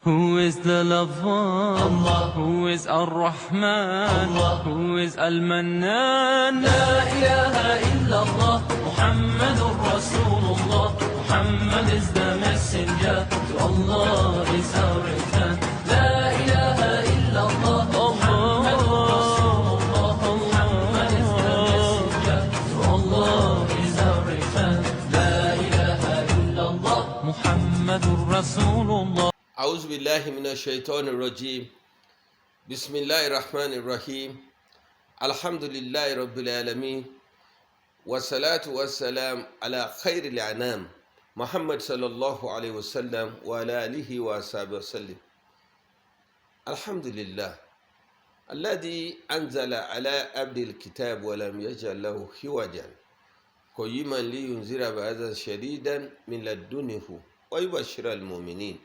Who is the lover? Allah. Who is Ar-Rahman? Allah. Who is Al-Mannan? لا إله إلا الله Muhammadur Rasulullah. Muhammad is the messenger. To Allah is our return. لا إله إلا الله Muhammadur Rasulullah. Muhammad is the messenger. To Allah is our return. لا إله إلا الله Muhammadur Rasulullah. أعوذ بالله من الشيطان الرجيم، بسم الله الرحمن الرحيم، الحمد لله رب العالمين، والصلاة والسلام على خير الأنام محمد صلى الله عليه وسلم وعلى آله وصحبه وسلم. الحمد لله الذي أنزل على عبده الكتاب ولم يجعل له عوجا، قيما لينذر بأسا شديدا من لدنه ويبشر المؤمنين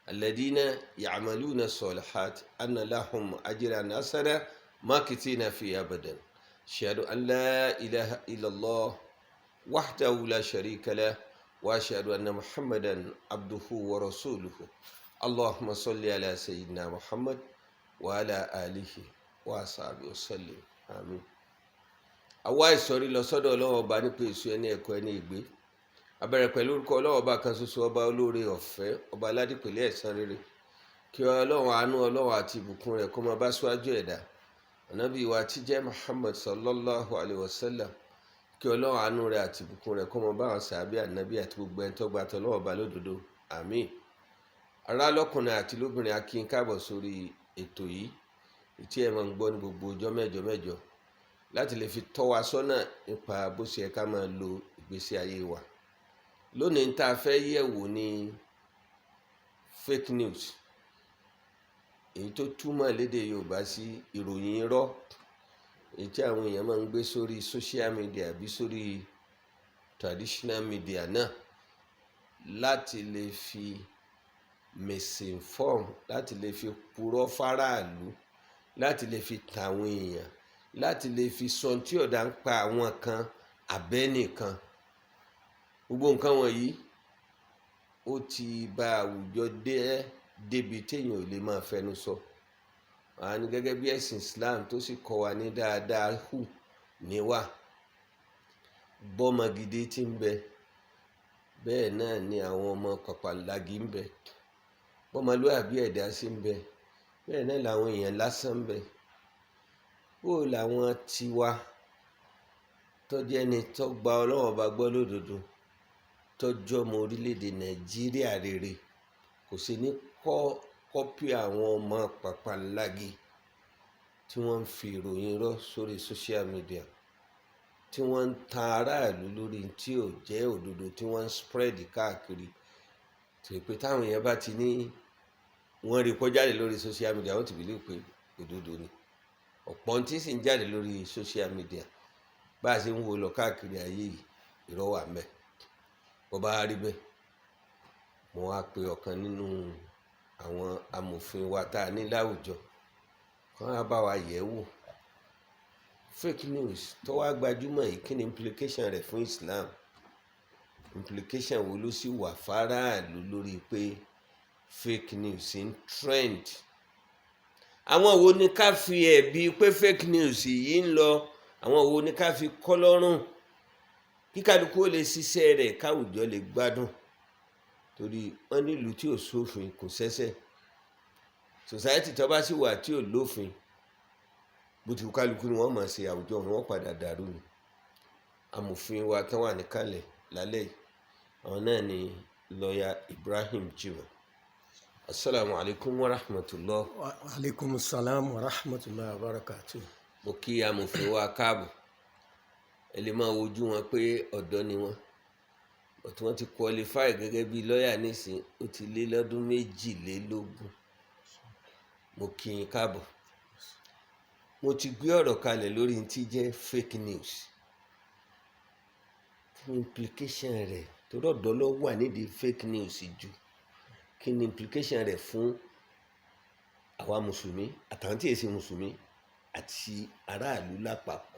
الذين يعملون الصالحات أن لهم أجرا حسنا ماكثين فيه أبدا. أشهد أن لا إله إلا الله وحده لا شريك له، وأشهد أن محمدا عبده ورسوله. اللهم صل على سيدنا محمد وعلى آله وصحبه وسلم، آمين. Àwa ìsọ̀rí lọ sọ́dọ̀ Ọlọ́run Ọba nípa èso ẹni ẹ̀kọ́ ẹni ìgbé. A bẹ̀rẹ̀ pẹ̀lú orúkọ Ọlọ́run Ọba kan ṣoṣo, Ọba olóore ọ̀fẹ́, Ọba aládìpẹ̀lẹ̀ ẹ̀san rere. Kí Ọlọ́run, àánú Ọlọ́run àti ìbùkún rẹ̀ kó máa bá síwájú ẹ̀dá, Ànábì wa tí jẹ́ Muhammad sallallahu alayhi wa sallam. Kí Ọlọ́run, àánú rẹ̀ àti ìbùkún rẹ̀ kó máa bá àwọn sàábì Ànábì àti gbogbo ẹni tó gba tỌlọ́run Ọba lódodo, àmín. Ará lọ́kùnrin àti lóbìnrin, a kí yín káàbọ̀ sórí ètò yìí tí ẹ máa ń gbọ́ ní gbogbo ọjọ́ mẹ́jọ mẹ́jọ láti lè fi tọ́ wa sọ́nà nípa bó ṣe yẹ ká máa lo ìgbésí ayé wa. Lónìí, tá a fẹ́ yẹ̀ wò ní fake news, èyí tó túmọ̀ lédè Yorùbá sí ìròyìn irọ́, èyí tí àwọn èèyàn máa ń gbé sórí social media àbí sórí traditional media náà láti lè fi misinform, láti lè fi purọ́ fáráàlú, láti lè fi tàn àwọn èèyàn, láti lè fi sọ tí ọ̀dà ń pa àwọn kan àbẹ́nìkan. Gbogbo nǹkan wọ̀nyí, ó ti ba àwùjọ dé débi téèyàn ò lè máa fẹnu sọ. Àní gẹ́gẹ́ bí ẹ̀sìn Islam tó sì kọ́ wa ní dáadáa hù níwà bọ́mọ gidi tí ń bẹ, bẹ́ẹ̀ náà ni àwọn ọmọ pàpàǹlagì ń bẹ. Bọ́mọlúàbí ẹ̀dá sí ń bẹ, bẹ́ẹ̀ náà làwọn èèyàn lásán ń bẹ. Bó làwọn tiwa tó jẹ́ ẹni tó gba Ọlọ́run Ọba gbọ́ lódodo, tó jọmọ orílẹ̀-èdè Nàìjíríà rere, kò sí ní kọ́ copy àwọn ọmọ pàpàǹlagì tí wọ́n ń fi ìròyìn irọ́ sórí social media, tí wọ́n ń tan aráàlú lórí tí ò jẹ́ òdodo, tí wọ́n ń spread káàkiri, tó pé táwọn èèyàn bá ti ní wọ́n rí kó jáde lórí social media, wọ́n ti believe pé òdodo ni. Ọ̀pọ̀ tí sì ń jáde lórí social media, bá a ṣe ń wo lọ káàkiri ayé yìí, irọ́ wà ńbẹ̀. Bó bá rí bẹ́ẹ̀, mo wá pe ọ̀kan nínú àwọn amòfin wa tá a ní láwùjọ kán á bá wa yẹ̀ wò. Fake news tó wá gbajúmọ̀ yìí, kí ni implication rẹ̀ fún Islam? Implication wo ló sì wà fáráàlú lórí pé fake news ń trend? Àwọn wo ni ká fi ẹ̀bi pé fake news yìí ń lọ? Àwọn wo ni ká fi kọ́ lọ́rùn kí kálukú ó lè ṣiṣẹ́ rẹ̀, káwùjọ lè gbádùn? Torí wọ́n nílùú tí ò sófin kò sẹ́sẹ̀. Society tó bá sì wà tí ò lófin, bó ti wù kálukú ni wọ́n máa ṣe, àwùjọ wọn padà dàrú ni. Amòfin wa tán wà níkàlẹ̀ lálẹ́ yìí, àwọn náà ni Lọ́ọ̀yà Ibrahim Jimoh. Asalaamu alaykum wa rahmatulah. Wa alaikum salam wa rahmatullahi wa barakatuh. Mo kí amòfin wa káàbọ̀. Ẹ lè máa wojú wọn pé ọ̀dọ́ ni wọ́n, but wọ́n ti qualify gẹ́gẹ́ bí lọ́ọ̀yà nísìn, ó ti lé lọ́dún 22. Mo kí yín káàbọ̀. Mo ti gbé ọ̀rọ̀ kalẹ̀ lórí tí jẹ́ fake news. Kí ni implication rẹ̀? Torí ọ̀dọ́ ló wà nídìí fake news jù. Kí ni implication rẹ̀ fún àwa mùsùlùmí àtàwọn tí èsì mùsùlùmí àti aráàlú lápapọ̀?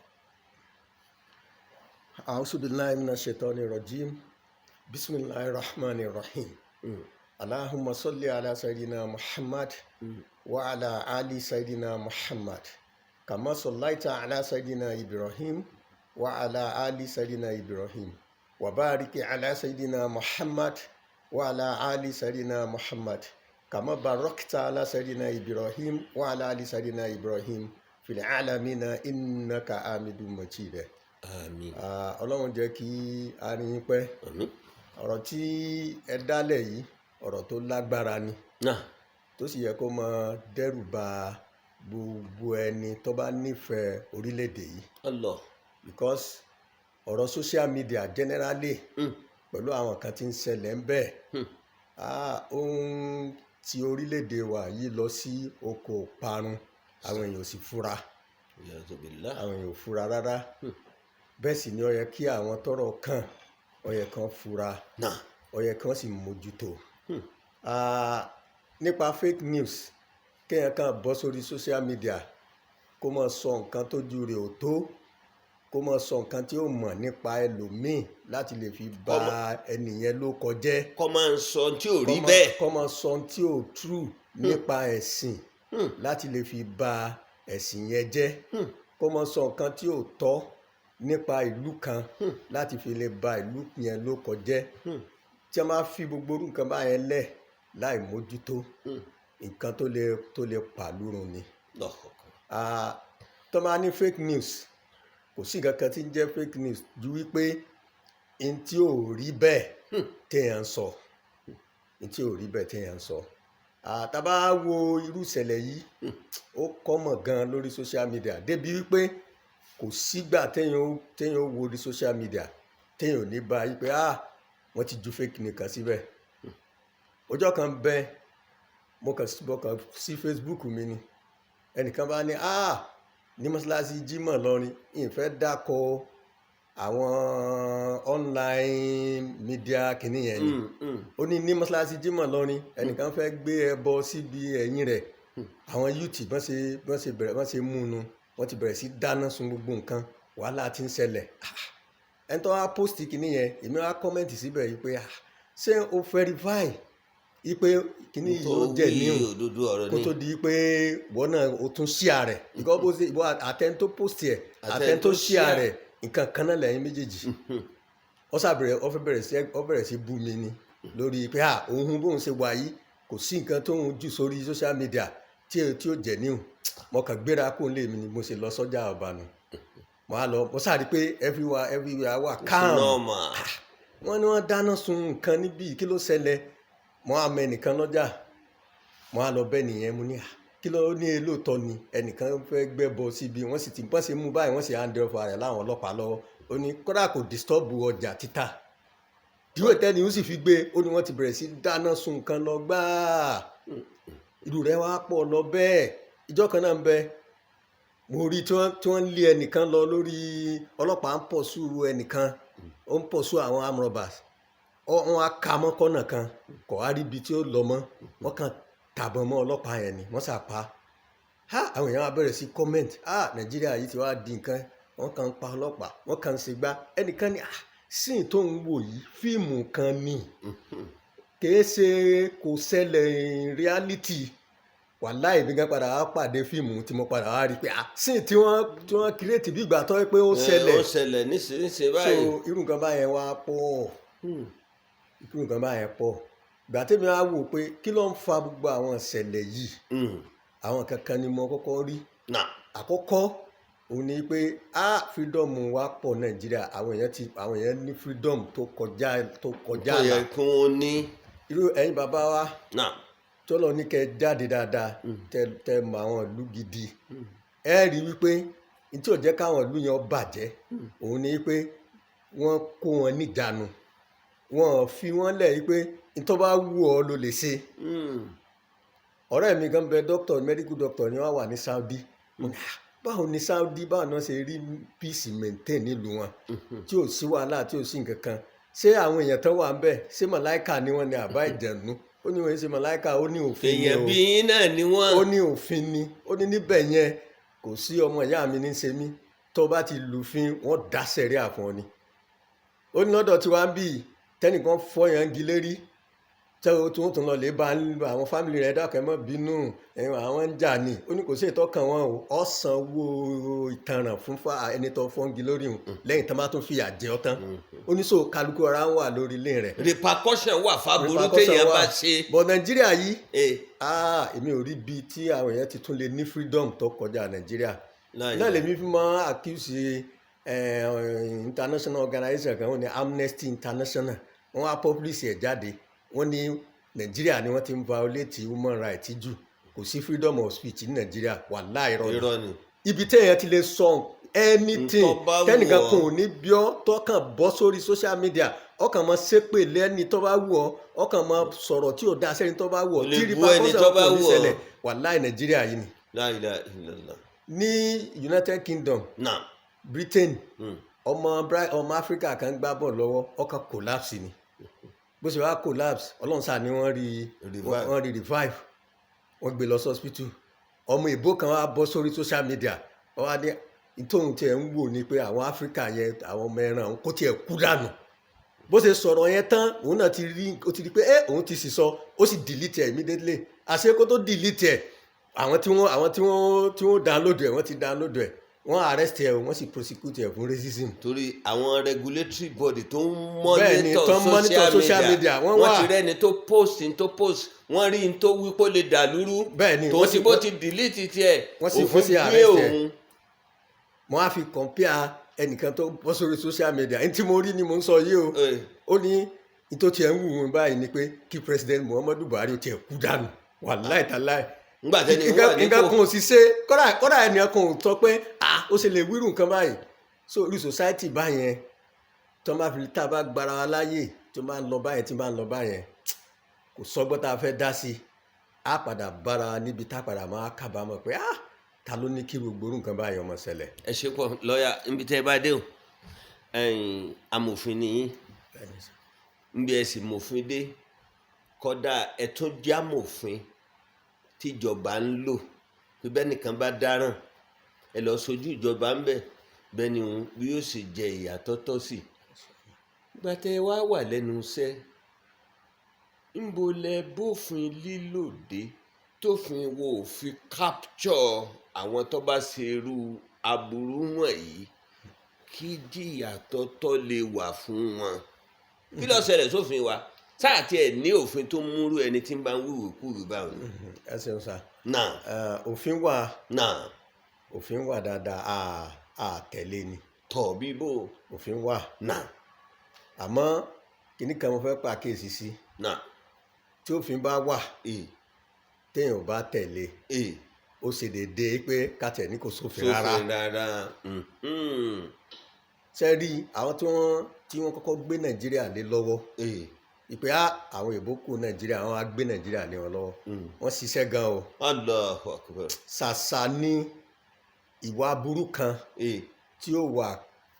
A'udhu billahi minash shaitani rajim. Bismillahir rahmanir rahim. Allahumma salli ala sayyidina Muhammad wa ala ali sayyidina Muhammad kama sallaita ala sayyidina Ibrahim wa ala ali sayyidina Ibrahim wa bariki ala sayyidina Muhammad wa ala ali sayyidina Muhammad kama barakta ala sayyidina Ibrahim wa ala ali sayyidina Ibrahim fil alamina innaka hamidum majid. Àmín. Ah, Ọlọ́run jẹ́ kí a rí yín pẹ́. Àmín. Ọ̀rọ̀ tí ẹ dálẹ̀ yìí, ọ̀rọ̀ tó lágbára ni, Náà. tó sì yẹ kó máa dẹ́rù ba gbogbo ẹni tó bá nífẹ̀ẹ́ orílẹ̀-èdè yìí, Allah. because ọ̀rọ̀ social media generally, pẹ̀lú àwọn kan tí ń ṣẹlẹ̀ ń bẹ̀, ah, ó ń ti orílẹ̀-èdè wa yìí lọ sí oko parun. Àwọn èèyàn ò sì fura. Iyadhu billah. Àwọn èèyàn ò fura rárá. Bẹ́ẹ̀ sì ni ó yẹ kí àwọn tọ́rọ̀ kàn, ó yẹ kán fura, ó yẹ kán sì mójútó. Ah, nípa fake news, kéèyàn kàn bọ́ sórí social media, kó máa sọ nǹkan tójú rẹ̀ ò tó, kó máa sọ nǹkan tí ó mọ̀ nípa ẹlòmíì láti lè fi ba ẹnìyẹn ló kọjẹ́, Kọ́ máa ń sọ tí ò rí bẹ́ẹ̀. Kó máa sọ ohun tí ò true nípa ẹ̀sìn láti lè fi ba ẹ̀sìn yẹn jẹ́, kó máa sọ nǹkan tí ò tọ́ nípa ìlú kan láti fi lè ba ìlú yẹn ló kọjẹ́. Tí a máa fi gbogbo irú nǹkan báyẹn lẹ̀ láì mójútó, nǹkan tó lè pàlúrun ni. Allahu akbar. Ah, tó máa ní fake news, kò sí nǹkan kan tí ń jẹ́ fake news ju wípé n tí ò rí bẹ́ẹ̀ téèyàn ń sọ, n tí ò rí bẹ́ẹ̀ téèyàn ń sọ. Ah, tá bá wo irú ìṣẹ̀lẹ̀ yìí, ó common gan lórí social media débi wípé kò sígbà téèyàn ó wo orí social media téèyàn ò ní bá yí pé, ah, wọ́n ti ju fake news kan síbẹ̀. Ọjọ́ kan bẹ, mo kàn sí Facebook mi ni, ẹnìkan bá ní, ah, ní mọ́ṣáláṣí Jímọ̀ lọ́rin, ìfẹ́ dákọ̀ àwọn online media kìíní yẹn ni. Ó ní ní mọ́ṣáláṣí Jímọ̀ lọ́rin, ẹnìkan fẹ́ gbé ẹbọ síbi ẹ̀yìn rẹ̀. Àwọn youth bọ́n ṣe bẹ̀rẹ̀, bọ́n ṣe mú un nu, wọ́n ti bẹ̀rẹ̀ sí dáná sun gbogbo nǹkan, wàhálà ti ń ṣẹlẹ̀. Ah, ẹni tó wá post kìíní yẹn, èmi wá comment síbẹ̀ yìí pé, ah, ṣé o verify yìí pé kìíní yìí ó jẹ́ Tó wí níhùn òdodo ọ̀rọ̀ kó ni. tó di pé wọ́n náà o tún share rẹ̀? Because bó ṣe ìwọ àtẹni tó post ẹ̀, àtẹni tó share rẹ̀, nǹkan kan náà lẹ́yìn méjèèjì. Ó ṣàbẹ̀rẹ̀, ó fẹ́ bẹ̀rẹ̀ sí, ó bẹ̀rẹ̀ sí bú mi ni lórí pé, ah, òun bóun ṣe wà yìí, kò sí nǹkan tóun jù sórí social media tí ó jẹ́ níhùn. Mo kàn gbéra kó lè mi ni, mo ṣe lọ sọ́jà ọba nù. Mo á lọ, mo sáà rí pé everywhere wà calm. Normal. Wọ́n ní wọ́n dáná sun nǹkan níbí, kí ló ṣẹlẹ̀? Mo á mọ ẹnìkan lọ́jà, mo á lọ bẹ́ẹ̀ nìyẹn. Mo ní, à, kí ló ní? Lóòótọ́ ni ẹnìkan fẹ́ gbẹ́bọ síbi, wọ́n sì ti bọ́n ṣe mú báyìí, wọ́n sì hand over rẹ̀ láwọn ọlọ́pàá lọ́wọ́. Ó ní kódà kò disturb ọjà títà díwọ̀ tẹ́ni ó sì fi gbé. Ó ní wọ́n ti bẹ̀rẹ̀ sí dáná sun nǹkan lọ gbáà. Irú rẹ̀ wá pọ̀ lọ bẹ́ẹ̀. Ìjọ kan náà ń bẹ, mo rí tí wọ́n lé ẹnìkan lọ lórí ọlọ́pàá, ń pọ̀ sú ẹnìkan, ó ń pọ̀ sú àwọn armed robbers. Wọ́n á ka mọ́ kọ́nà kan, kò á rí ibi tí ó lọ mọ́, wọ́n kàn tàbọn mọ́ ọlọ́pàá yẹn ni, wọ́n sà pa á. Àwọn èèyàn wá bẹ̀rẹ̀ sí comment, ah, Nàìjíríà yìí ti wá di nǹkan, wọ́n kàn ń pa ọlọ́pàá, wọ́n kàn ń ṣe gbá. Ẹnìkan ní, ah, sín tó ń wò yìí, fíìmù kan ni, kìí ṣe kò ṣẹlẹ̀ in reality. Wàláì, bí gan padà wá pàdé fíìmù tí mo padà wá rí i pé, ah, sín tí wọ́n create bí ìgbà tó yẹ pé ó ṣẹlẹ̀. Ó ṣẹlẹ̀ nísinsìnyí So báyìí. irú nǹkan báyẹn wá pọ̀, irú nǹkan báyẹn pọ̀. Ìgbà tẹ́mi wá wò pé kí ló ń fa gbogbo àwọn ìṣẹ̀lẹ̀ yìí, àwọn kankan ni mo kọ́kọ́ rí. Àkọ́kọ́ òun ni pé, ah, freedom wa pọ̀ Nàìjíríà. Àwọn èèyàn ní freedom tó kọjá Tó yẹ àlà. kí wọ́n ní. Irú ẹ̀yin bàbá wa tọ́lọ ní kẹ́ jáde dáadáa, tẹ mọ àwọn ìlú gidi, ẹ rí wípé ní tí ò jẹ́ káwọn ìlú yẹn bàjẹ́, òun ni pé wọ́n kó wọn níjànú, wọ́n fi wọ́n lẹ̀ wípé ní tó bá wù ọ́ ló lè ṣe. Ọ̀rẹ́ mi kan bẹ, doctor, medical doctor ni, wọ́n wà ní Saudi. Mo ní, "Ah, báwo ni Saudi, báwo náà ṣe rí peace maintain nílùú wọn tí ò sí wàhálà, tí ò sí nǹkan kan? Ṣé àwọn èèyàn tó wà ń bẹ̀, ṣé màláìka ni wọ́n ní àbá ìjẹ̀nu?" Ó ní wọ́n ṣe màláìka, ó ní òfin ni Èèyàn o. bí yín náà ni wọ́n. Ó ní òfin ni. Ó ní níbẹ̀ yẹn, kò sí ọmọ ìyá mi ní ṣe mí, tó bá ti lùfin, wọ́n dá sẹ̀ríà fún ọ ni. Ó ní lọ́dọ̀ tí wàá ń bì, tẹ́nìkan fọyàn gi lérí tí Tẹ́ o tún tún lọ lè bá àwọn family rẹ̀, dákẹ́ mọ́ bínú, ẹ̀wọ̀n àwọn ń jà ní. Ó ní kò sí ìtọ́kàn wọn o, ọ sanwó ìtanràn fún ẹni tó fọ́ngi lórí òun lẹ́yìn tán bá tún fìyà jẹ ọ́ tán. Ó ní so kálukú ara ń wà lórí ilé rẹ̀. Repercussion wà fáburú Repercussion téèyàn wà. bá ṣe. But Nàìjíríà yìí, Eh, ah, èmi ò rí bíi tí àwọn èèyàn ti tún lè ní freedom tó kọjá Nàìjíríà. Láì Náà lèmi fi máa accuse international organization kan, wọ́n ní Amnesty International. Wọ́n wá publish ẹ̀ jáde, wọ́n ní Nàìjíríà ni wọ́n ti ń violate human rights jù, kò sí freedom of speech ní Nàìjíríà. Wàláhì, irọ́ ni. Irọ́ ni. Ibi téèyàn ti lè sọ anything, Ntọ́ bá wù tẹ́nìkan ọ́. kan ò ní bí ọ́, tọkàn bọ́ sórí social media, ọkàn mọ ṣépè lẹ́ni tó bá wù ọ́, ọkàn mọ sọ̀rọ̀ tí ò da sẹ́ni tó bá wù ọ́, O lè tí bú ẹni tó bá repercussion kò ní wù ọ́. ṣẹlẹ̀. Wàláhì, Nàìjíríà yìí ni. La ilaha illallah. Ní United Kingdom, Britain, ọmọ Africa kan gbá bọ̀ lọ́wọ́, ọkàn collapse ni. Bó ṣe wá collapse, Ọlọ́run sáà ni wọ́n rí Revive. Wọ́n rí revive, wọ́n gbé lọ sí hospital. Ọmọ ìbò kan wá bọ́ sórí social media, wọ́n wá ní tóun tiẹ̀ ń wò ni pé àwọn Africa yẹn, àwọn ọmọ ẹran, òun kó tiẹ̀ kú dànù. Bó ṣe sọ̀rọ̀ yẹn tán, òun náà ti rí, ó ti rí pé ẹ òun ti sì sọ, ó sì delete ẹ̀ immediately. Àṣé kó tó delete ẹ̀, àwọn tí wọ́n download ẹ̀, wọ́n ti download ẹ̀, wọ́n arrest ẹ̀, wọ́n sì prosecute ẹ̀ fún racism. Torí àwọn regulatory body tó ń Bẹ́ẹ̀ni, monitor tó ń monitor social media, wọ́n wọ́n wà. ti rẹ́ni tó post ní tó post, wọ́n rí ní tó wí kó lè dà lúrú. Bẹ́ẹ̀ni, tó wọ́n ti bó ti delete tiẹ̀, òfin wọ́n sì gbé arrest ẹ̀. òun. Mo á fi compare ẹnìkan tó bọ́ sórí social media, ní tí mo rí ni mo ń sọ yìí o. Ó ní ní tó tiẹ̀ ń wù wọ́n báyìí ni pé kí President Muhammadu Buhari ó tiẹ̀ kú dànù. Wàláì tàláì. Ńgbà tẹ́ni wà Nǹkan nípò kan ò sì ṣe, kódà ẹnìkan kan ò sọ pé ah, ó ṣe lè wírù nǹkan báyìí. So irú society báyẹn, tó máa fi tá a bá gbára wa láàyè, tó máa ń lọ báyẹn, tí máa ń lọ báyẹn, kò sọ́gbọ́n tá a fẹ́ dá sí i, á padà bára wa níbi tá a padà máa kábàámọ̀ pé ah, ta ló ní kí gbogbo irú nǹkan báyẹn ọmọ ṣẹlẹ̀. Ẹ ṣe pọ̀, lọ́ọ̀yà. Níbi tẹ́ ẹ bá dé o, ẹ̀yin amòfin ni yín. Níbi ẹ sì mòfin dé, kódà ẹ tún jẹ́ amòfin tíjọba ń lò pé bẹ́ẹ̀ nìkan bá dáràn, ẹ lọ sojú ìjọba ń bẹ̀, bẹ́ẹ̀ ni òun bí yóò sì jẹ ìyà tọ́tọ́ sí. Ìgbà tẹ́ ẹ wá wà lẹ́nu iṣẹ́, ńbo lẹ bófin lílò dé tófin wo ò fi capture àwọn tó bá ṣe irú aburú wọ̀nyí, kí jìyà tọ́tọ́ lè wà fún wọn? Kí ló ṣẹlẹ̀ sófin wa sáà tí ẹ ní òfin tó múrú ẹni tí ń bá ń wíwèé kúrú báwọn ni? Ẹ ṣeun sá. Náà. Òfin wà. Náà. Òfin wà dáadáa, a tẹ̀lé ni. Tọ̀ bíbò. Òfin wà. Náà. Àmọ́ kíní kan mo fẹ́ pàkíyèsí sí. Náà. Tí òfin bá wà, téèyàn ò bá tẹ̀lé, ó ṣe déédéé pé kàtẹ́ ní kò sófin rárá. Sófin rárá. Ṣe rí àwọn tí wọ́n kọ́kọ́ gbé Nàìjíríà lé lọ́wọ́, ìpè á àwọn èèbó kó Nàìjíríà, àwọn á gbé Nàìjíríà lé wọn lọ́wọ́, wọ́n ṣiṣẹ́ gan o. Allahu akbar. Ṣàṣà ní ìwà aburú kan tí ó wà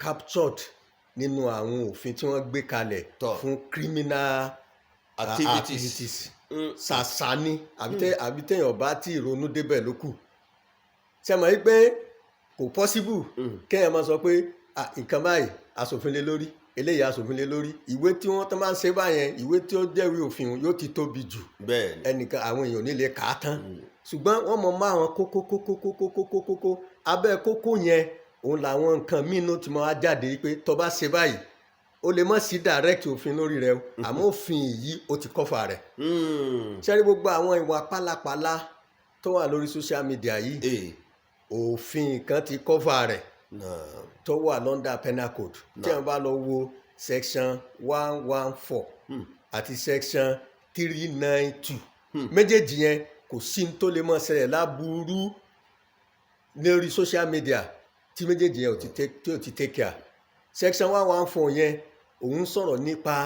captured nínú àwọn òfin tí wọ́n gbé kalẹ̀ fún criminal activities. Activities. Ṣàṣà ni, àbí téèyàn bá tí ìrònú débẹ̀ ló kù. Ṣe mọ̀ wípé kò possible kéèyàn máa sọ pé ah, nǹkan báyìí aṣòfin lé lórí eléyìí, aṣòfin lé lórí ìwé tí wọ́n tó máa ń ṣe báyẹn, ìwé tí ó jẹ́wé òfin yóò ti tóbi jù. Ẹnìkan, àwọn èèyàn ò ní lè kà á tán. Ṣùgbọ́n wọ́n mọ̀ mọ́ àwọn kókó kókó kókó kókó kókó, abẹ́ kókó yẹn òun làwọn nǹkan míì náà ti máa jáde pé tó bá ṣe báyìí, ó lè má sí direct òfin lórí rẹ o, àmọ́ òfin yìí ó ti cover rẹ̀. Ṣé rí gbogbo àwọn ìwà pálapàla tó wà lórí social media yìí, òfin kan ti cover rẹ̀ tó wà under penal code. Tí wọ́n bá lọ wo section 114 àti section 392 méjèèjì yẹn, kò sí ní tó lè mọ̀ ṣẹlẹ̀ láburú lórí social media tí méjèèjì yẹn ò ti take, tí ò ti take care. Section 114 yẹn, òun sọ̀rọ̀ nípa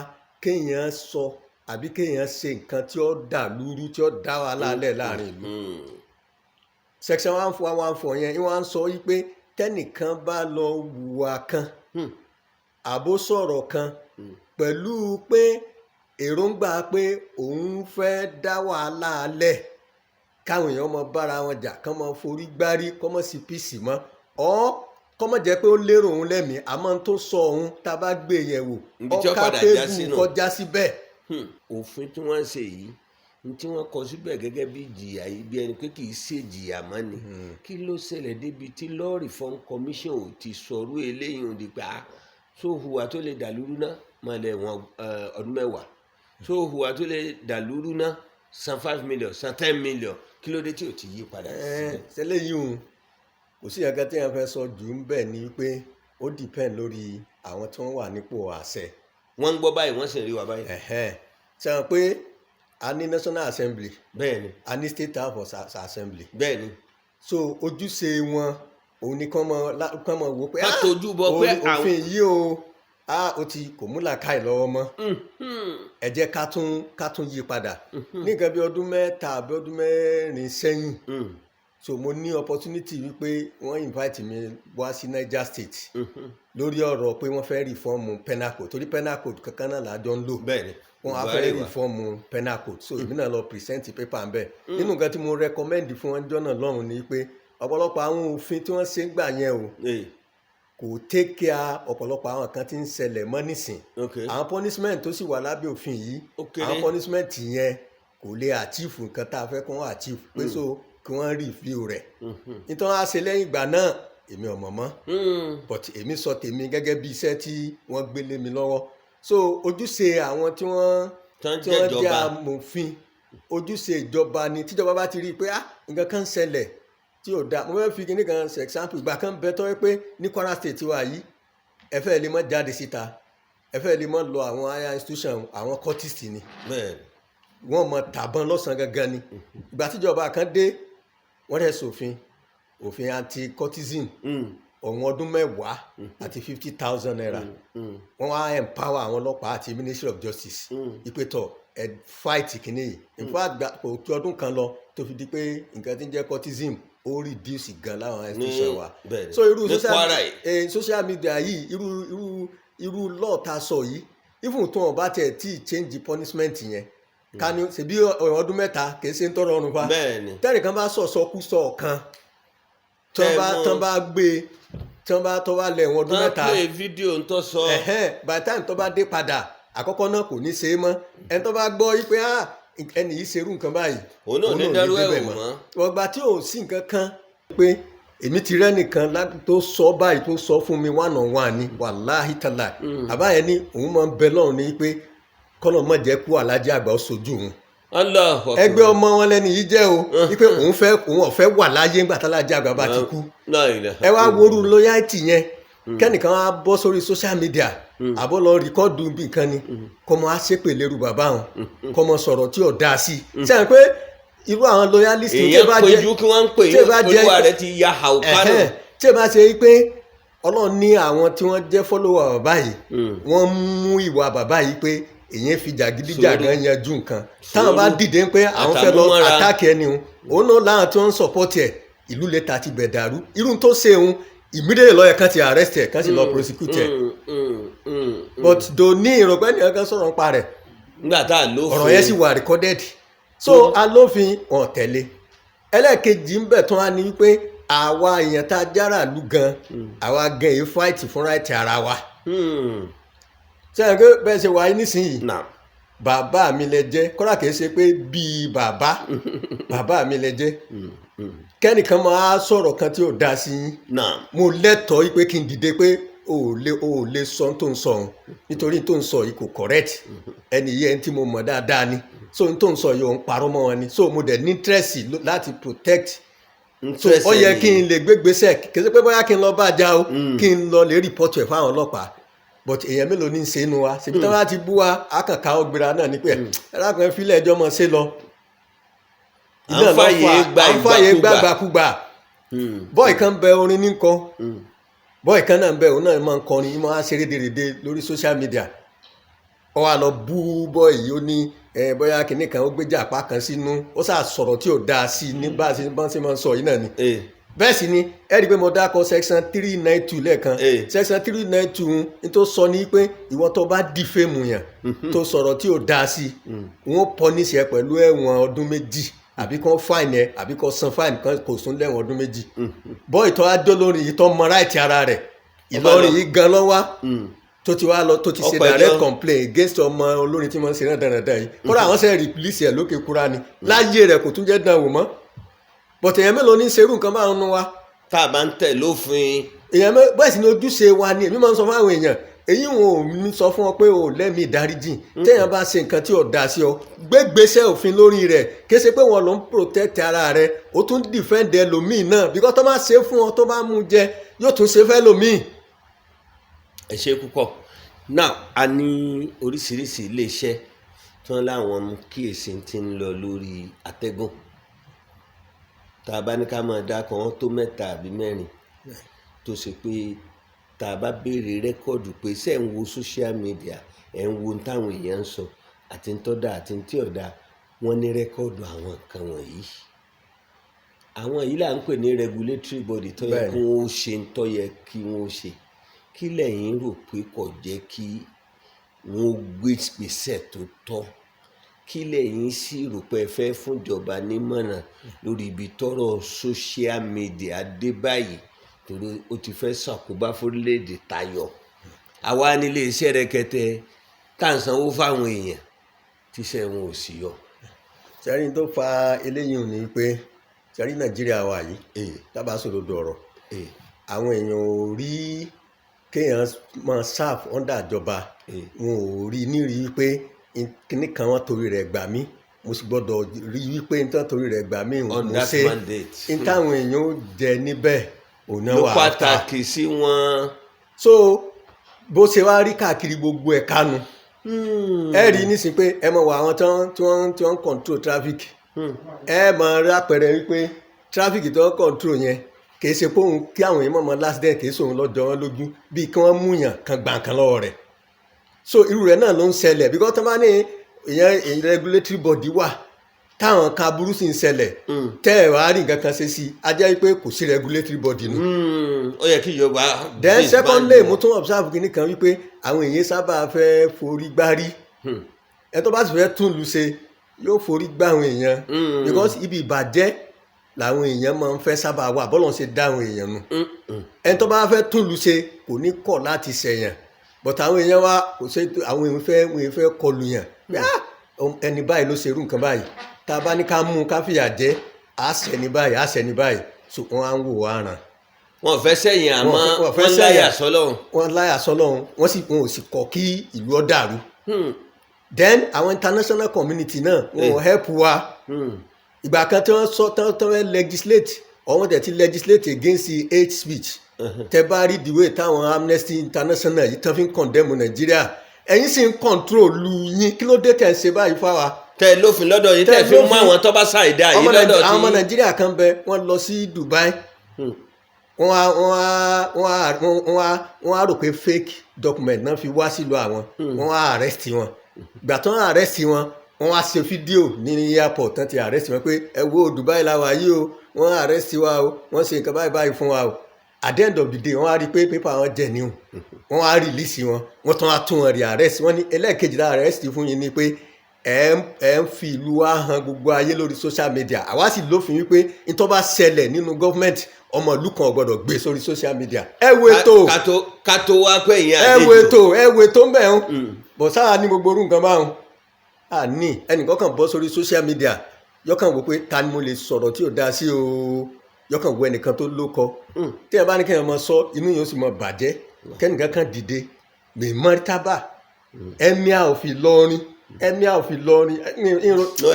kéèyàn sọ àbí kéèyàn ṣe nǹkan tí ó dà lúrú, tí ó dá wàhálà lẹ̀ láàrin ìlú. Section 1414 yẹn, wọ́n á sọ wípé tẹ́nìkan bá lọ hùwà kan àbó sọ̀rọ̀ kan pẹ̀lú pé èròǹgbà pé òun fẹ́ dá wàhálà lẹ̀, káwọn èèyàn mọ bára wọn jà, kán mọ forí gbárí, kọ́ mọ́ sí peace mọ́ ọ́, kọ́ mọ́ jẹ́ pé ó lérò òun lẹ́mìí, àmọ́ tó sọ òun, tá a bá gbé yẹ̀ wò, Ibi tí ó padà já sínú. kọjá síbẹ̀. Òfin tí wọ́n ń ṣe yìí, ní tí wọ́n kọ síbẹ̀ gẹ́gẹ́ bí ìjìyà yìí, bí ẹni pé kì í ṣe ìjìyà mọ́ ni. Kí ló ṣẹlẹ̀ débi tí Law Reform Commission ò ti sọ̀rọ̀ eléyìí ò di pé a tó hùwà tó lè dàlúrú náà máa lẹ̀ wọ́n ọdún 10, tó hùwà tó lè dàlúrú náà san 5 million, san 10 million? Kí ló dé tí ò ti yí padà síbẹ̀? Ṣẹlẹ̀ yìí o, kò sí nǹkan tí wọ́n fẹ́ sọ jù ń bẹ̀ ni pé ó depend lórí àwọn tí wọ́n wà nípò àṣẹ. Wọ́n ń gbọ́ báyìí, wọ́n sì ń rí wa báyìí. Ṣe hàn pé a ní National Assembly, Bẹ́ẹ̀ni. a ní State House of Assembly. Bẹ́ẹ̀ni. So ojúṣe wọn òun ni kán mọ wò pé Ká tójú bọ pé òfin yìí o, ó ti kò mú làákàyè lọ́wọ́ mọ́, ẹ jẹ́ ká tún yí padà. Ní nǹkan bí ọdún 3 àbí ọdún 4 sẹ́yìn, so mo ní opportunity wípé wọ́n invite mi wá sí Niger State lórí ọ̀rọ̀ pé wọ́n fẹ́ reform penal code, torí penal code kankan náà la jọ ń lò. Wọ́n á fẹ́ reform penal code, so èmi náà lọ present paper ń bẹ̀. Nínú nǹkan tí mo recommend fún wọn jọ́nà lọ́hùn ni pé ọ̀pọ̀lọpọ̀ àwọn òfin tí wọ́n ṣe ń gbà yẹn o, kò take care ọ̀pọ̀lọpọ̀ àwọn kan tí ń ṣẹlẹ̀ mọ́ nísìn. Àwọn punishment tó sì wà lábẹ́ òfin yìí, Ó kéré. àwọn punishment yẹn kò lè achieve nǹkan tá a fẹ́ kí wọ́n achieve, pé so kí wọ́n review rẹ̀. Nítorí wọ́n á ṣe lẹ́yìn ìgbà náà, èmi ò mọ̀ mọ́, but èmi sọ tèmi gẹ́gẹ́ bí iṣẹ́ tí wọ́n gbé lé mi lọ́wọ́. So ojúṣe àwọn tí wọ́n Tán tí wọ́n jẹ́ jẹ́ ìjọba. amòfin, ojúṣe ìjọba ni. Tíjọba bá ti rí i pé ah, nǹkan kan ń ṣẹlẹ̀ tí ò dáa. Mo fẹ́ fi kíní kan ṣe example. Ìgbà kan bẹ tọ́ pé ní Kwara State wa yìí, ẹ fẹ́ lè mọ́ jáde síta, ẹ fẹ́ lè mọ́ lọ àwọn higher institution, àwọn cultist ni. Wọ́n mọ tàbọn lọ́sàn-án gangan ni. Ìgbà tíjọba kan dé, wọ́n rẹ̀ sòfin, òfin anti-cultism, ọ̀wọ́n ọdún 10 àti ₦50,000. Wọ́n wá empower àwọn ọlọ́pàá àti Ministry of Justice ìpètọ̀ ẹ̀ fight kìíní yìí. In fact, kò tó ọdún kan lọ tó fi di pé nǹkan tí ń jẹ́ cultism ó reduce gan láwọn institution wa. So irú Ní social Kwara yìí. Social media yìí, irú law tá a sọ yìí, even tó wọn bá tiẹ̀ tí change punishment yẹn, ká ní ṣebí ọ̀wọ́n ọdún 3 kì í ṣe ń tọrọ ọrùn fa. Tẹ́nìkan bá sọ̀sọ́ kú sọ ọ̀kan tán, Tẹ́ bá tán bá gbé tán, bá tọ́ bá lẹ̀ wọ́n ọdún tán 3, play fídíò ń tọ́ sọ. By the time tó bá dé padà àkọ́kọ́ náà, kò ní ṣe é mọ́. Ẹni tó bá gbọ́ yí pé ah, ẹni yìí ṣerú nǹkan báyìí, Òun náà ní dárú ẹ̀ débẹ̀ wò mọ́. Ọgbà tí ò sí nǹkan kan pé èmi ti rẹ́ nìkan tó sọ báyìí, tó sọ fún mi one on one ni, wàláhì tàlà, àbá yẹn ní òun máa ń bẹ lọ́run ní pé kọ́nà má jẹ́ kú Alájí Àgbà ó sojú òun. Allahu Akbar. Ẹgbẹ́ ọmọ wọn lẹ́ni yìí jẹ́ o, wípé òun fẹ́, òun ọ̀fẹ́ wà láyé ńgbà tálájí àgbà bá ti kú. La ilaha. Ẹ wá worú loyalty yẹn, kẹ́nìkan á bọ́ sórí social media àbọ̀ lọ record bí nǹkan ni, kọ́ mọ á ṣépè lérú bàbá wọn, kọ́ mọ sọ̀rọ̀ tí ò dáa sí i. Sẹ́yìn pé irú àwọn loyalist tí Èèyàn bá jẹ́ péjú kí wọ́n ń pè tí ẹ bá jẹ́ olúwa rẹ̀ ti ya àwòkánù. Tí ẹ bá ṣe pé Ọlọ́run ní àwọn tí wọ́n jẹ́ follower bàbá yìí, wọ́n mú ìwà bàbá yìí pé èyàn fi jàgídíjàgan yanjú nǹkan, táwọn bá dìde pé àwọn fẹ́ lọ Àtàmúmọ́ra. attack ẹni òun, òun náà láwọn tí wọ́n ń support ẹ̀, ìlú lè ta ti bẹ̀ dàrú. Irú tó ṣe òun, immediately lọ́yẹ̀ kan ti arrest ẹ̀, kan sì lọ prosecute ẹ̀. But do ní ìrọ̀pẹ́ nìkan kan sọ̀rọ̀ nípa rẹ̀. Nígbà tá a lófin. Ọ̀rọ̀ yẹn sì wà recorded. So alófin wọn tẹ̀lé. Ẹlẹ́ẹ̀kejì ń bẹ̀ tán á ní wípé àwa èèyàn tá a jára lù gan, àwa gan èyí fight fún right ara wa. Sẹ́yìn pé bẹ́ẹ̀ ṣe wà nísìnyìí, bàbá mi lẹ jẹ́, kódà kìí ṣe pé bíi bàbá, bàbá mi lẹ jẹ́. Kẹ́nìkan máa sọ̀rọ̀ kan tí ò dáa sí yín, mo lẹ́tọ̀ọ́ yìí pé kí n dìde pé o ò lè sọ tó ń sọ òun, nítorí tó ń sọ yìí kò correct. Ẹni yìí, ẹni tí mo mọ̀ dáadáa ni, so n tó ń sọ yìí, òun parọ́ mọ́ wọn ni. So mo dẹ̀ ní interest láti protect, so ó yẹ kí n lè gbégbèsè. Kì í ṣe pé bóyá kí n lọ bá a já o, kí n lọ lè report ẹ̀ fáwọn ọlọ́pàá. But èèyàn mélòó ní í ṣe inú wa? Ṣèbí tí wọ́n bá ti bú wa, á kàn ká ọgbìnrin náà ní pé ẹ lákùnrin fílẹ̀ ẹjọ́ mọ̀ ṣe lọ. À ń fàyè gba À ń fàyè ìgbàkúgbà. gbàgbàkúgbà. Boy kan bẹ, orin ní kọ. Boy kan náà bẹ, òun náà máa ń kọrin, máa ń ṣeré dèrèdè lórí social media. Ó wá lọ bú boy yìí, ó ní ẹ bóyá kinní kan, ó gbéjà apá kan sínú, ó sà sọ̀rọ̀ tí ò dáa sí i ní bá a ṣe bá ṣe máa ń sọ yìí náà ni. Bẹ́ẹ̀ sì ni ẹ rí i pé mo dákọ section 392 lẹ́ẹ̀kan. Section 392 ní tó sọ ní pé ìwọ tó bá defame yàn, tó sọ̀rọ̀ tí ò dáa sí i, wọ́n punish ẹ pẹ̀lú ẹ̀wọ̀n ọdún 2, àbí kàn fine ẹ, àbí kàn san fine kan, kò sún lẹ́wọ̀n ọdún 2. Boy tó adó lórí yìí tó mọ right ara rẹ̀, Ìlọrin yìí gan lọ́wọ́. Tó ti wá lọ, tó ti ṣe Ọ̀pọ̀ direct ẹjọ́. complaint against ọmọ olórin tí wọ́n ń ṣe náà dandan yìí. Kódà àwọn ṣe release ẹ̀ lókè kúra ni, láyé rẹ̀ kò tún jẹ́ dán wò mọ́. But èèyàn mélòó ní ṣerú nǹkan báwọn nu wa? Tá a bá ń tẹ̀ lófin. Èèyàn mẹ́ bẹ́ẹ̀ sì ni ojúṣe wa ni. Èmi máa ń sọ fún àwọn èèyàn, èyí wọn ò ní sọ fún ọ pé o lẹ́mìí ìdáríjì. Téèyàn bá ṣe nǹkan tí ò dáa sí ọ, gbégbèsè òfin lórí rẹ̀. Kì í ṣe pé wọn ló ń protect ara rẹ̀, ó tún defend ẹlòmíì náà, because tó bá ṣe fún ọ, tó bá mú jẹ, yóò tún ṣe fẹ́ lòmíì. Ẹ ṣe púpọ̀. Now, a ní oríṣiríṣi iléeṣẹ́ tí wọ́n láwọn ń kíyèsí tí ń lọ lórí atẹ́gùn. Tá a bá ní ká máa dákọ̀ wọ́n, tó mẹ́ta àbí mẹ́rin, tó ṣe pé tá a bá béèrè record pé ṣé ẹ̀ ń wo social media, ẹ̀ ń wo ohun táwọn èèyàn ń sọ, àti ń tọ́ da àti ń tí ò da, wọ́n ní record àwọn nǹkan wọ̀nyí. Àwọn yìí là ń pè ní regulatory body tó yẹ kí wọ́n ó ṣe ń tó yẹ kí wọ́n ó ṣe. Kí lẹ̀yin rò pé kò jẹ́ kí wọ́n ó gbé ìgbésẹ̀ tó tọ́? Kí lẹ̀yin sì rò pé ẹ fẹ́ fúnjọba nímọ̀ràn lórí ibi tọ́rọ̀ social media dé báyìí, torí ó ti fẹ́ ṣàkóbá fórílẹ̀-èdè tayọ àwa nílé iṣẹ́ rẹ̀kẹ̀tẹ̀ tá à ń sanwó fáwọn èèyàn tíṣẹ́ wọn ò sì yọ? Sẹ́rí, tó fa eléyìí ò ní pé, sẹ́rí, Nàìjíríà wa yìí, tábà sòdodo ọ̀rọ̀, àwọn èèyàn ò rí kéèyàn máa serve under ìjọba, wọn ò rí nírí pé kíní kan wọ́n torí rẹ̀ gbà mí, mo sì gbọ́dọ̀ rí wípé n tán torí rẹ̀ gbà mí, mo On that ṣe mandate. N táwọn èèyàn ó jẹ níbẹ̀ òun náà ló wà á ta. Pàtàkì sí wọn. So bó ṣe wá rí káàkiri gbogbo ẹ̀ka nu, ẹ rí nísìnyí pé ẹ mọ̀ wọ àwọn tí wọ́n ń control traffic, ẹ mọ̀ rí àpẹẹrẹ wípé traffic tó ń control yẹn, kìí ṣe pé òun kí àwọn èèyàn mọ̀ l'accident, kìí ṣe òun lọ́jọ́ wọn lójú bíi kí wọ́n mú yàn kan gbà kan lọ́wọ́ rẹ̀. So irú rẹ̀ náà ló ń ṣẹlẹ̀, because tó bá ní ìyẹn regulatory body wà, táwọn kan aburú sì ń ṣẹlẹ̀, tẹ́ ẹ̀ wá rí nǹkan kan ṣe sí i, a jẹ́ pé kò sí regulatory body nù. Ó yẹ kí ìjọba. Then disband secondly, wọn. mo tún observe kínní kan wípé àwọn èèyàn sábà fẹ́ forí gbárí. Ẹ tó bá sì fẹ́ tún lu ṣe, yóò forí gbá àwọn èèyàn, because ibi ìbàjẹ́ làwọn èèyàn máa ń fẹ́ sábà wà. Bọ́lọ̀ ń ṣe dá àwọn èèyàn nù. Ẹni tó bá fẹ́ tún lu ṣe kò ní kọ̀ láti ṣẹ̀yàn, but àwọn èèyàn wa kò ṣe, àwọn èèyàn fẹ́, wọn èèyàn fẹ́ kọlù yàn pé, "Ah, ẹni báyìí ló ṣe irú nǹkan báyìí, tá a bá ní ká mú un, ká fìyà jẹ, á ṣẹni báyìí, á ṣẹni báyìí." So wọ́n á ń wò wá ràn. Wọn ò fẹ́ sẹ́yìn, àmọ́ Wọn fẹ́ wọ́n láyà sẹ́yìn. sọ́lọ́run. Wọ́n láyà sọ́lọ́run, wọ́n sì, wọn ò sì kọ̀ kí ìlú ó dàrú. Then àwọn international community náà, wọn ò help wa. Ìgbà kan tí wọ́n sọ tán tán fẹ́ legislate, or wọ́n tẹ̀ ti legislate against the hate speech, tẹ bá rí the way táwọn Amnesty International yìí tán fi ń condemn Nàìjíríà, ẹ̀yin sì ń control lu yín, kí ló dé tẹ̀ ń ṣe báyìí fáwa? Tẹ lófin lọ́dọ̀ yìí, tẹ Tẹ́ fi mú lófin. àwọn tó bá ṣàìdá yìí Ọmọ lọ́dọ̀ Nàìjíríà, àwọn ọmọ tí. Nàìjíríà kan bẹ, wọ́n lọ sí Dubai. Wọ́n á rò pé fake document náà fi wá sílùú àwọn, wọ́n á arrest wọn. Ìgbà tó ń arrest wọn, wọ́n wá ṣe fídíò ní airport tán ti arrest wọn pé, "Ẹ wo Dubai la wà yìí o, wọ́n arrest wa o, wọ́n ṣe nǹkan báyìí báyìí fún wa o." At the end of the day, wọ́n á rí i pé paper wọn jẹ̀ ní o, wọ́n á release wọn, wọ́n tún á tún wọn rí arrest. Wọ́n ní ẹlẹ́ẹ̀kejì lára arrest fún yín ni pé ẹ ń fi ìlú wa hàn gbogbo ayé lórí social media. Àwa sì lófin wípé nítorí bá ṣẹlẹ̀ nínú government, ọmọ ìlú kan ò gbọ́dọ̀ gbé sórí social media. Ẹ wo ètò. Ká tó wá pé ìyẹn Ẹ wo àlejò. ètò, ẹ wo ètò ń bẹ̀ ń bọ̀ sáà ní gbogbo orú nǹkan báwọn. Àní ẹnìkan kàn bọ́ sórí social media, yọkàn wò pé ta ni mo lè sọ̀rọ̀ tí ò dáa sí o, yọkàn wo ẹnìkan tó lókọ. Tí ẹ bá ní kéèyàn máa sọ, inú yóò sì máa bàjẹ́ kẹ́nìkan kan dìde mẹ́mọ́tàbà, emir of Ìlọrin, emir of Ìlọrin. No,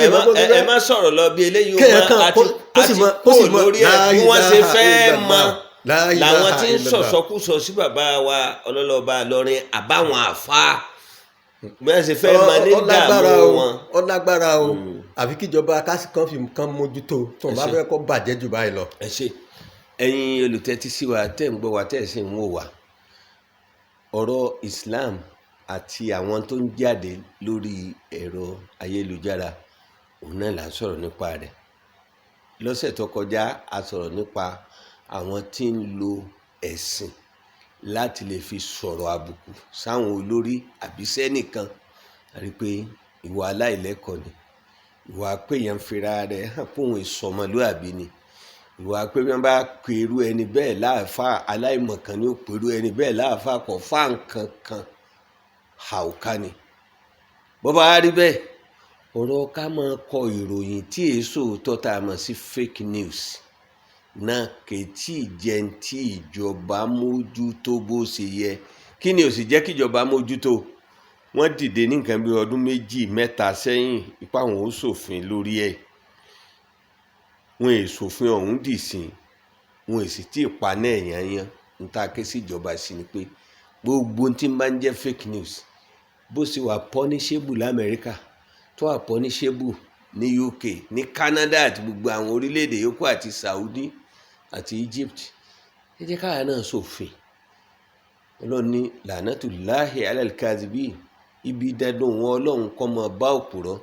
ẹ má sọ̀rọ̀ lọ bí eléyìí o. Kéèyàn Mọ kan àti kó sì àti kó sì kúrò lórí ẹ̀ bí wọ́n ṣe fẹ́ mọ La ilaha làwọn tí ń illallah. sọ̀sọ́kùsọ sí bàbá wa ọlọ́lọ́ba Ìlọrin àbáwọn àfa, bí wọ́n ṣe fẹ́ mọ ní Ó lágbára dààmú o. wọn. Ó lágbára o, àfi kíjọba kásì kan fi nǹkan mójútó tó ń bá Ẹ ṣé. fẹ́ kó bàjẹ́ jù báyìí lọ. Ẹ ṣe, ẹ̀yin olùtẹ́tí sí wa, tẹ́ ń gbọ́ wa, tẹ́ ẹ̀ sì ń wò wá. Ọ̀rọ̀ Islam àti àwọn tó ń jáde lórí ẹ̀rọ ayélujára, òun náà là ń sọ̀rọ̀ nípa rẹ̀. Lọ́sẹ̀ tó kọjá, a sọ̀rọ̀ nípa àwọn tí ń lo ẹ̀sìn láti lè fi sọ̀rọ̀ àbùkù sáwọn olórí àbí sẹ́nìkan. A rí i pé ìwà aláìlẹ́kọ̀ọ́ ni, ìwà pé èèyàn ń fira rẹ̀ hàn pé òun ìsọmọlúàbí ni, ìwà pé bí wọ́n bá pe irú ẹni bẹ́ẹ̀ láàfáà, aláìmọ̀kan ni ó pe irú ẹni bẹ́ẹ̀ láàfáà, kò fà nǹkan kan. Hàùká ni. Bó bá rí bẹ́ẹ̀, ọ̀rọ̀ ká máa kọ ìròyìn tí èso òótọ́ tá a mọ̀ sí fake news náà kì í jẹ́ tí ìjọba mójútó bó ṣe yẹ. Kí ni ò sì jẹ́ kíjọba mójútó? Wọ́n dìde ní nǹkan bí ọdún 2-3 sẹ́yìn, ipá wọn ó ṣòfin lórí ẹ̀. Wọn è ṣòfin ọ̀hún dì sí, wọn è sì tí ì pa náà yányán. N ta ké sí ìjọba sí ni pé gbogbo tí ń bá ń jẹ́ fake news, bó ṣe wà punishable l'Amẹ́ríkà, tó wà punishable ní UK, ní Canada àti gbogbo àwọn orílẹ̀-èdè yòókù àti Saudi àti Egypt, ẹ jẹ́ káwa náà ṣòfin. Ọlọ́run ní lànàtúláhì alal-kadhibin, ibi dandan wọn Ọlọ́run kọ́ mọ bá òpùrọ́,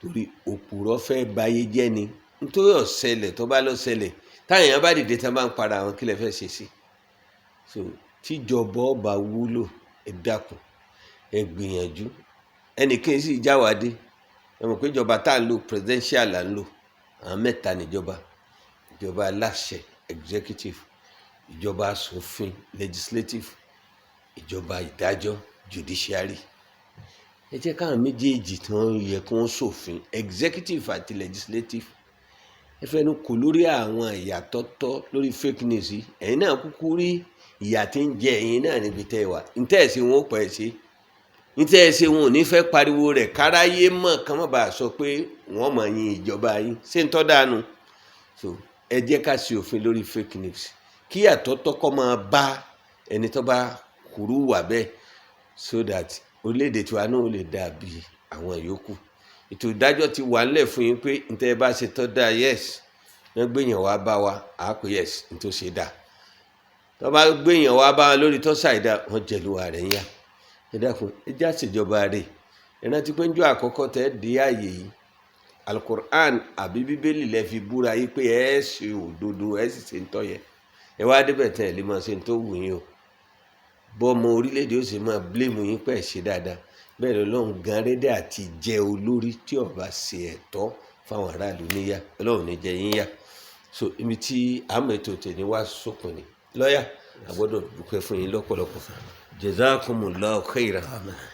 torí òpùrọ́ fẹ́ bayé jẹ́ ni. Nítorí ọ̀sẹ̀lẹ̀ tó bá lọ ṣẹlẹ̀, táwọn èèyàn bá dìde tán bá ń para àwọn, kí lẹ fẹ́ ṣe sí? So tíjọba ọba wúlò, ẹ dákun, ẹ gbìyànjú. Ẹnìkan sì jáwádé, ẹ mọ̀ pé ìjọba tá à ń lò, presidential là ń lò. Àwọn mẹ́ta níjọba: ìjọba aláṣẹ, executive; ìjọba aṣòfin, legislative; ìjọba ìdájọ́, judiciary. Ẹ jẹ́ káwọn méjèèjì tí wọ́n yẹ kí wọ́n ṣòfin, executive àti legislative, ẹ fẹnu kò lórí àwọn ìyàtọ̀tọ̀ lórí fake news yìí. Ẹ̀yin náà kúkú rí ìyà tí ń jẹ ẹ̀yin náà níbi tẹ́ ẹ wà. Ntẹ́ ẹ̀ ṣe wọn ó pẹ́ ṣe, ntẹ́ ẹ̀ ṣe wọn ò ní fẹ́ pariwo rẹ̀ káráyé mọ̀, kán má bàa sọ pé wọ́n mọ̀ yín ìjọba yín ṣé ń tọ́ dànù. So ẹ jẹ́ ká ṣe òfin lórí fake news, kí àtọ́tọ́ kọ́ máa bá ẹni tó bá kúrú wà bẹ́ẹ̀, so that orílẹ̀-èdè tiwa náà ó lè dàbí àwọn yòókù. Ètò ìdájọ́ ti wà ńlẹ̀ fún yín pé ntẹ́ ẹ bá ṣe tọ́ da, yes, wọ́n gbéyàn wá bá wa, àá pé yes, ntọ́ ṣe dà. Tó bá gbéyàn wá bá wa lórí tó ṣàìdá, wọ́n jẹ̀lúwa rẹ̀ ń yá. Ẹ dákun, ẹ já ṣèjọba rẹ̀. Ẹ rántí pé njọ́ àkọ́kọ́ tẹ́ dé ààyè yìí, Alukur'an àbí Bíbélì lẹ fi búra yìí pé ẹ ṣe òdodo, ẹ sì ṣe ń tọ́ yẹ. Ẹ wá débẹ̀ tẹ́ ẹ lè máa ṣe ń tó wù yín o. Bọ́mọ orílẹ̀-èdè ó sì máa blame yín pé ẹ ṣe dáadáa. Bẹ́ẹ̀ lọ́lọ́run gan rédè àti jẹ́ olórí tí ó bá ṣe ẹ̀tọ́ fáwọn aráàlú níyà. Ọlọ́run ní jẹ yín yà. So ibi tí àmọ́ ètò tèmi wá sópin ni. Lọ́yà, a gbọ́dọ̀ dúpẹ́ fún yín lọ́pọ̀lọpọ̀. Jazakumullahu khairan.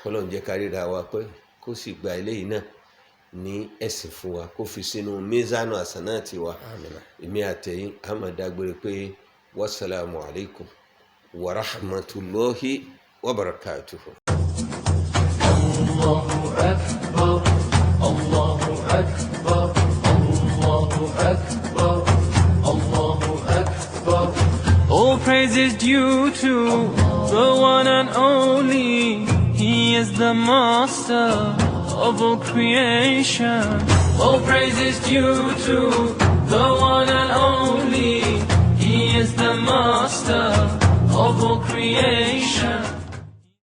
Kọ́lọ́run jẹ́ ká ríra wa pé kó sì gba eléyìí náà ní ẹ̀sìn fún wa, kó fi sínú mizanu hasanati wa. Èmi àtẹ̀yìn a máa dágbére pé wasalaamu alaykum wa rahmatulahi wa barakatuhu. Allahu akbar, Allahu akbar, Allahu akbar, Allahu akbar. All praise is due to the one and only. He is the master of all creation. All praise is due to the one and only. He is the master of all creation.